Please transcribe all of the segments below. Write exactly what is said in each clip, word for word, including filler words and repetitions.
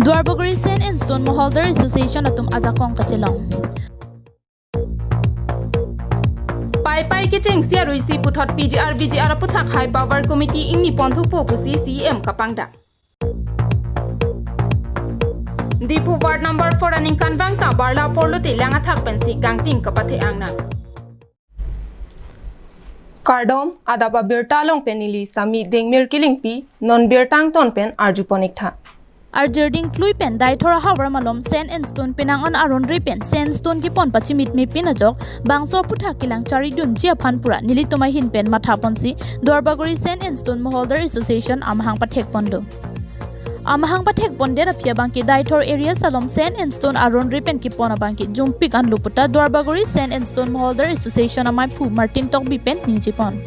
Duarbagori Sand and Stone Moholdar Association atum ajakong kachelong. Paipai kechengsi aruisi puthot P G R V G R aputhak High Power Committee ingni ponthupo pusi C E M kapangdak. Diphu ward number four aningkanvang ta barla porlote lang athak pensi kangting kapathe angnang. Kardom, adap abirta along pen neli Sami Dengmir Kilingpi, non birta angton pen arjupon iktha. Arjerding klui pen Deithor ahavar malom Sand and Stone penang-an aron-re pen sandstone kepon pachimit mepin ajok bangso aputhak kelang charidunji aphan pura nelitum ahin pen mathaponsi Duarbagori Sand and Stone Moholdar Association amahang pathekpon do. Amahang pathekpondet aphi abangke Deithor area along Sand and Stone aron-re pen kepon abangke jumpik anlo puta Duarbagori Sand and Stone Moholdar Association amaiphu Martin Tokbi pen ningjepon.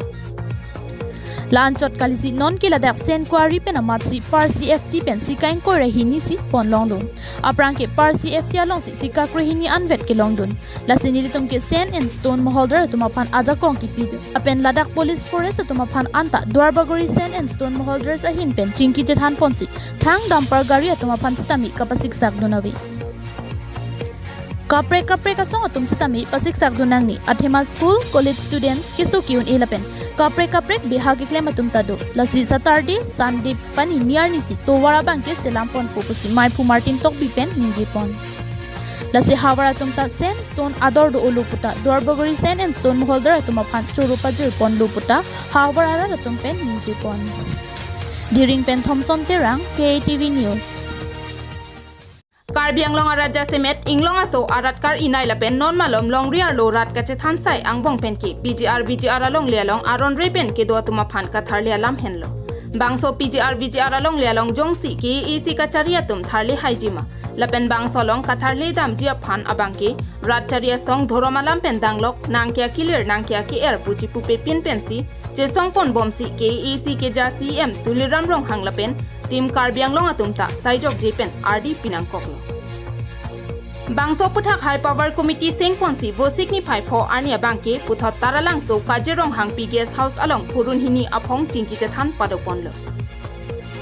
La-anchot kalisi nonke ladak sand quarry pen amatsi par C F T pensi kaingkoi ra hini si ponlonglo. Aphrangke par C F T alongsi sika krehini anvet kelongdun. Lasi nelitum ke Sand and Stone Moholdar atum aphan ajakong kipidun. Lapen ladak police forest atum aphan anta Duarbagori Sand and Stone Moholdars ahin pen chingki chethanponsi thang dumper gari atum aphan sitame kapasiksak dun ave. Kaprek kaprek asong atum sitame pasiksak dun nangne, athema school, college students keso ke-un-e lapen kaprek kaprek beha keklem atum ta do. Lasi Saturday, Sunday panini arnisi tovar abangke selamponpo pusi maiphu Martin Tokbi pen ningjepon. Lasi havar atum ta sandstone ador do-olo puta Duarbagori Sand and Stone Moholdar atum aphan choro pajirponlo puta havar arat atum pen ningjepon. Diring pen Thomson Terang, K A T V News. Karbi Anglong arat jasemet inglong aso arat kar-inai lapen non malom longri arlo rat kachethan sai angbong penke P G R V G R alongle along aron-re pen kedo atum aphan katharli alam henlo. Bangso P G R V G R alongle along jongsi K A A C kachari atum tharli haijima lapen bangso along katharli damji aphan abangke rat chari asong dhorom alam pen danglok nangke akilir nangke aki-er puji pupepin pensi chesongponbomsi K A A C keja C E M Tuliram Ronghang lapen Team Karbi Anglong atum ta saijokje pen ardi pinangkoklo. Bangso aputhak High Power Committee sengponsi Vosik niphai pho arni abangke puthot Taralangso Kajir Ronghangpi Guest House along phurun hini aphong chingki chethan padoponlo.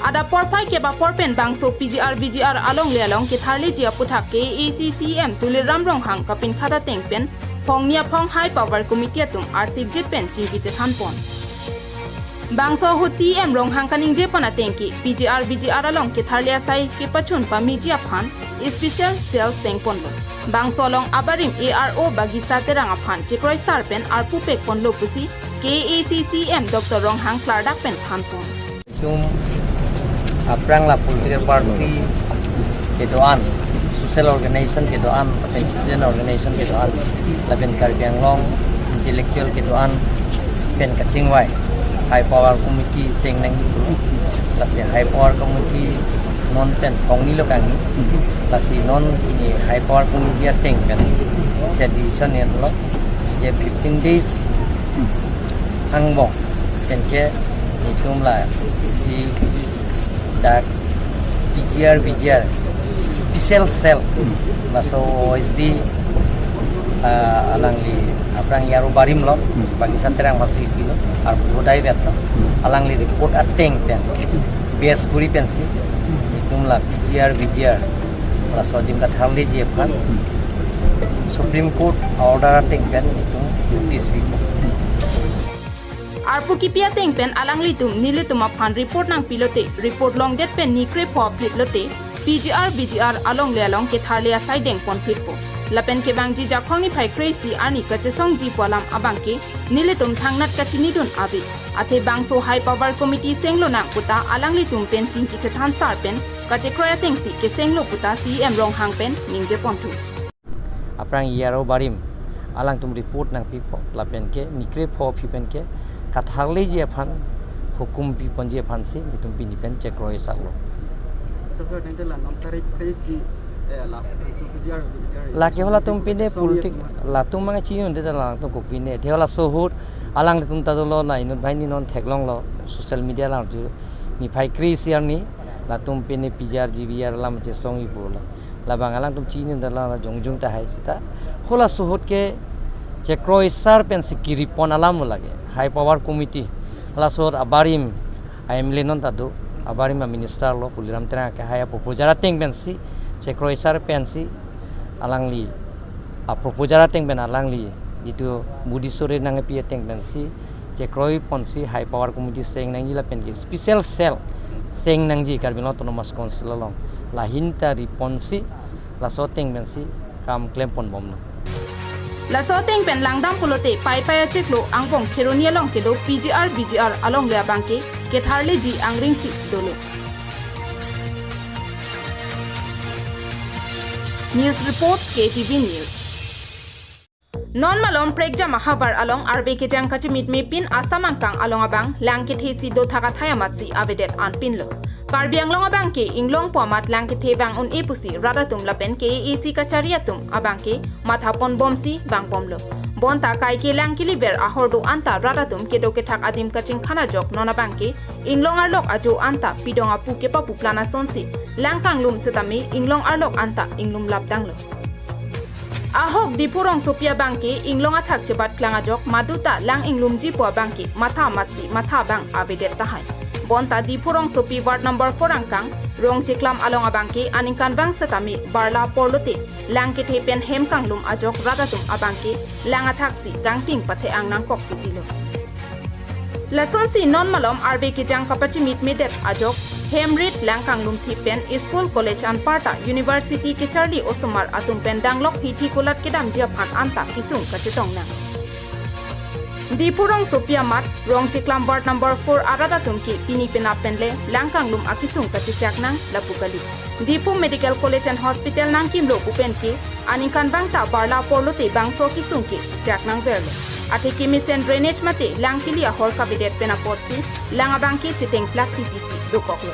Adap porphai kep apor pen bangso P G R V G R alongle along ketharliji aputhak K A A C C E M Tuliram Ronghang kapinkhat ateng pen phongni aphong High Power Committee atum arsikjit pen chingki chethanpon. Bangso ahut C E M Ronghang kaningjepon atengke P G R V G R along ketharli asai kepachun pameji aphan special cell sengponlo. Bangso along abarim A R O Bagisa Terang aphan chekroisar pen arpu pekponlo pusi K A A C C E M Doctor Ronghang klardak pen thanpon. Itum aphrang la political party kedo-an, social organization kedo-an, lapen student organization kedo-an, lapen Karbi Anglong intellectual kedo-an pen kachingvai High Power Committee seng nangji pu. Lasi High Power Committee non pen phongni lo kangni. Lasi non ini High Power Committee ateng pen si decision nanglo je fifteen days angbong penke itum la si dak P G R V G R special cell laso O S D, ah, alangli aphrang Yaro Barim lo, Bagisa Terang masih pilo, arpu hodai bet lo, alangli report ateng pen base kuri pensi itum la P G R V G R laso adim katharliji aphan Supreme Court order ateng pen itum notice pipo. Arpu kipi ateng pen alanglitum nelitum aphan report nangpilote, report longdet pen ni krepho aphi lote P G R V G R alongle along ketharli asai dengponphitpo. Lapen kevangji Jakhong niphai kre-isi arni kachesongji pu alam abangke nelitum thangnat kachinidun ave. Athe bangso High Power Committee senglonang puta alanglitum pen chingki chethansar pen kachekroi atengsi kesenglo puta C E M Ronghang pen ningjeponthu. Aphrang Yaro Barim alangtum report nangpipo lapen ke ni krepho aphi penke katharliji aphan hukum piponji aphansi itum pini pen chekroi saklo. Acha sir, tengte la nom tarik kre-isi, eh, la so P G R, P G R. Lake halatum pine so politik, latum mang chinidunde ta latum kopine. Athe halaso ahut alanglitum ta dolo na inut banghini non theklonglo social media along ju niphai kre-isi arni latum pine P G R V G R alam chesongji pulo. Labang alangtum chinidunde la jongjung tahai seta. Halaso ahut ke chekroisar pensi kiripon alam lo lake. High Power Committee. Halaso ahut abarim a M L A non ta do. Abarim a-minister lo Tuliram Terang ke hai a-proposal ateng pensi, chekroi sar pensi, alangli a-proposal ateng pen alangli itu Buddhist sore nangpi ateng pensi, chekroi ponsi high power committee seng nangji lapen ke special cell seng nangji Karbi Anglong Autonomous Council along. Lahin ta ri ponsi laso ateng pensi kam klem pon bomlo. Laso ateng pen langdam pulote Paipai achiklo angbong Kheroni along kedo P G R B G R alongle abangke ketharleji angring si dolo. News report, K T V News. Non malom prekjam ahavar along arve kejang kachimit mepin Assam angkang along abang lang kethe si dothak athai amatsi avedet anpinlo. Karbi Anglong abangke inglongpo amat lang kethe vang un-e pusi rat atum lapen K A A C kachari atum abangke matha pon bomsi vang bomlo. Bonta kaike lang keliver ahordo anta rat atum kedo kethak adim kachingkhan ajok non abangke inglong arlok ajo anta pidong apu kepapu plan asonsi lang kanglum setame inglong arlok anta inglum lapdanglo. Ahok Diphu rongsopi abangke inglong athak chebat klang ajok maduta lang inglumji pu abangke matha amatsi matha abang avedet tahai. Bonta Diphu rongsopi ward number four angkang Rongcheklam along abangke aningkanvang setame barla porlote lang kethe pen hem kanglum ajok rat atum abangke lang athaksi kangting pathe-ang nangkok pitilo. Lasonsi non malom arve kejang kapachimit medet ajok hem rit lang kanglumthi pen school college anparta university kecharli osomar atum pen danglok hithi kulat kedamji aphan anta kesung kachetong nang. Diphu rongsopi amat Rongcheklam ward number four arat atum ke pini penap penle lang kanglum akesung kachechak nang lapu kali. Diphu Medical College and Hospital nangkimlo pu penke aningkanvang ta barla porlote bangso kesung ke chechak nangverlo. Athe kemesen drainage mate lang kili ahor kavedet pen apotsi lang abangke chetengplak titisi dokoklo.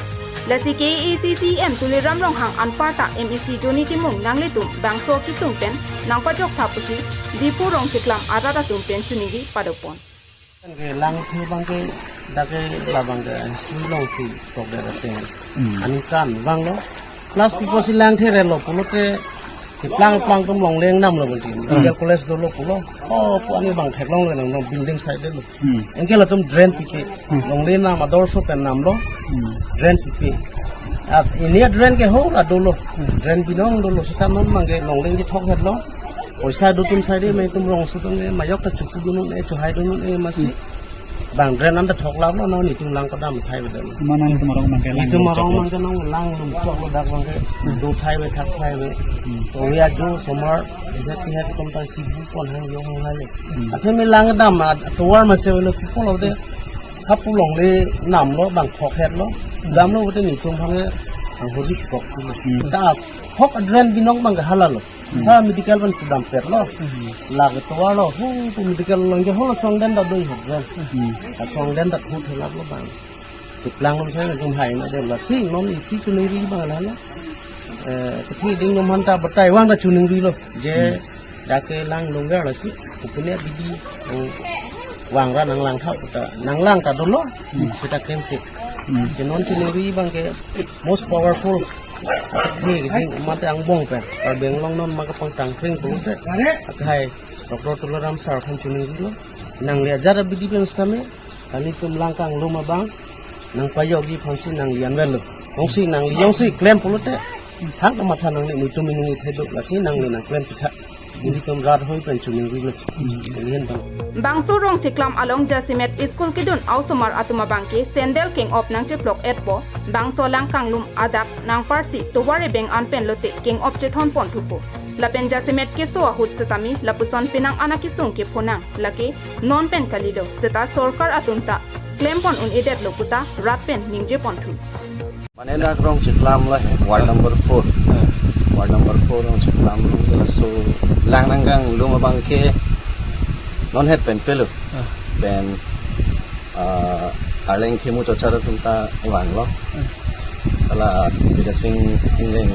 Lasi K A A C C E M Tuliram Ronghang anparta M A C Johnny Timung nanglitum bangso kesung pen nangpajok tha pusi Diphu Rongcheklam arat atum pen chiningri padopon. Ke lang kethe abangke dak ke labangke sui longsi tokdet ateng. Hmm. Aningkanvanglo. Plus people si lang kethe relo pulote keplang keplang atum longle namlo bunti. Hmm. Medical college dolo pulo. Oh, pu ani abang theklongle nang building side lo. Hmm. Anke latum drain pipe. Hmm. Longle nam ador so pen namlo. Hmm. Drain pipe. At ini drain ke ho la dolo. Hmm. Drain binong dolo. Sita non abangke longle kethok hetlo. Poisa do atum side me atum rongso atum ke majok ta chukudun un-e, chohaidun un-e masi. Hmm. Bang drain anta thok laplo, non itum lang kedam thai beden. Mane itum arong abangke lang itum lo arong choklo. Abangke nanglang lum choklo dak abangke. Hmm. Do thai be thak thai be. Hmm. To ya jo somar, ihet ihet kom ta si bu pon hang yong hang hai. Hmm. Athe me lang kedam atovar masi avelo people of the hapu longle namlo bang thok hetlo. Damlo bote itum abangke ang hori kok. Hmm. Ta thok drain binong abangke halalo. Hmm. Ha medical pen kedam petlo. Hmm. Lake tovar lo, hu, pu medical along ke holo songden ta doi hok jan. Hmm. Asongden ta hu thelap lo bang. Keplang lom sai jum hai na dem lasi non isi chiningri abang la na. Eh, kethe ding lom han ta batai vang ta chiningrilo. Je, hmm, dak ke lang longver lasi. Kupune bidi, eh, vang ra nanglang thau ta. Nanglang ta dolo. Hmm. Sita kemke. Hmm. Si non chiningri abangke most powerful. Ni, ni, mate angbong pen. Karbi Anglong non ma kapangtang kring pulote. Akhai, Doctor Tuliram sir aphan chiningrilo. Nangli ajat abidi pen setame, kami atum lang kanglum abang, nangpajokji aphansi nangli anverlo. Jongsi nangli, jongsi klem pulote, thang kamatha nangli nelitum iningri thedok lasi nangli nangklem pitha. Nelitum rat hoi pen chiningrilo. Nelihen bang. Bangso Rongcheklam along jasemet school kedun aosomar atum abangke sandal keng-op nangcheplok-etpo, bangso lang kanglum adak nangparsi tovar ebeng an pen lote keng-op chethon pon thupo. Lapen jasemet keso ahut setame lapuson penang an akesung kepho nang, lake non pen kalilo, seta sorkar atum ta klem pon un-edetlo puta rat pen ningje pon thu. Mane dak Rongcheklam la he, ward number four. Hmm. Ward number four Rongcheklam along ke laso lang nangkanglum abangke non het pen pelo. Hmm. Pen, ah, arleng kemu chochar atum ta vanglo. Hmm. Hala Bidya Sing Engleng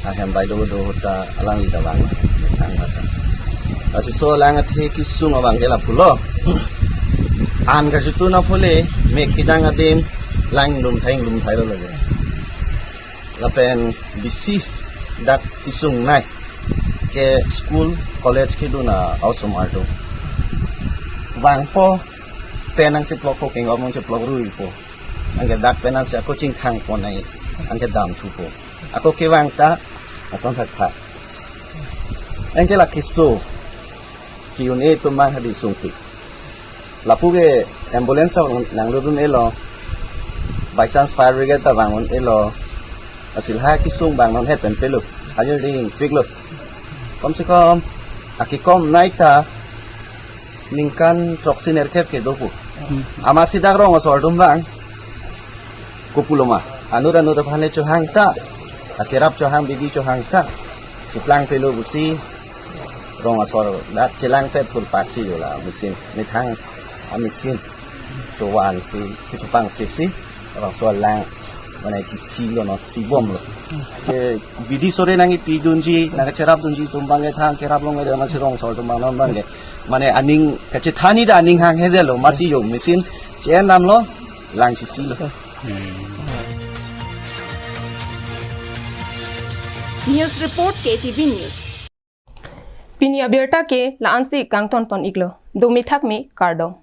ahem bai do do ta alangli ta vang. Ang kata. Lasi so lang athe kesung abangke lapulo. An kachitun apule mek kejang adim lang lum thai lum thailo lage. Lapen bisi dak kesung nai ke school, college kedun aosomar atum. Vangpo pen nangcheplokpo, keng-op nangcheplok ruipo. Anke dak pen ansi ako chingthang pon ai. Anke dam thupo. Ako kevang ta ason thakthak. Anke la keso ke-un-e atum abang hadi sungpik. Lapu ke ambulance ta nanglut un-elo. By chance fire brigade ta vang un-elo. Lasi la kesung abang non het pen pelo. Hajir dingpiklo. Kom se kom, akekom nai ta ningkan throksi nerkep ke dopo. Amatsi dak rong asor atum abang kopulo ma. Anut anut aphan le chohang ta. Akerap chohang, bidi chohang ta. Cheplang pelo pusi rong asor dak chelang pet thul paksi yo la machine. Methang a machine. Chovan si, kechopangsip si. Rong asor lang. Mane kesilo non, si bomlo. Ke bidi sore nangkepidunji, nangkacherapdunji atum abang ke thang kerap long ke amatsi rong asor atum abang non abang ke. Mane aning kachethan ta aning hanghe detlo, amatsi yo machine che-en damlo, lang sisilo. News report K T V News. Pini abirta ke la-ansi kangton pon iklo. Dumi thakmi kardom.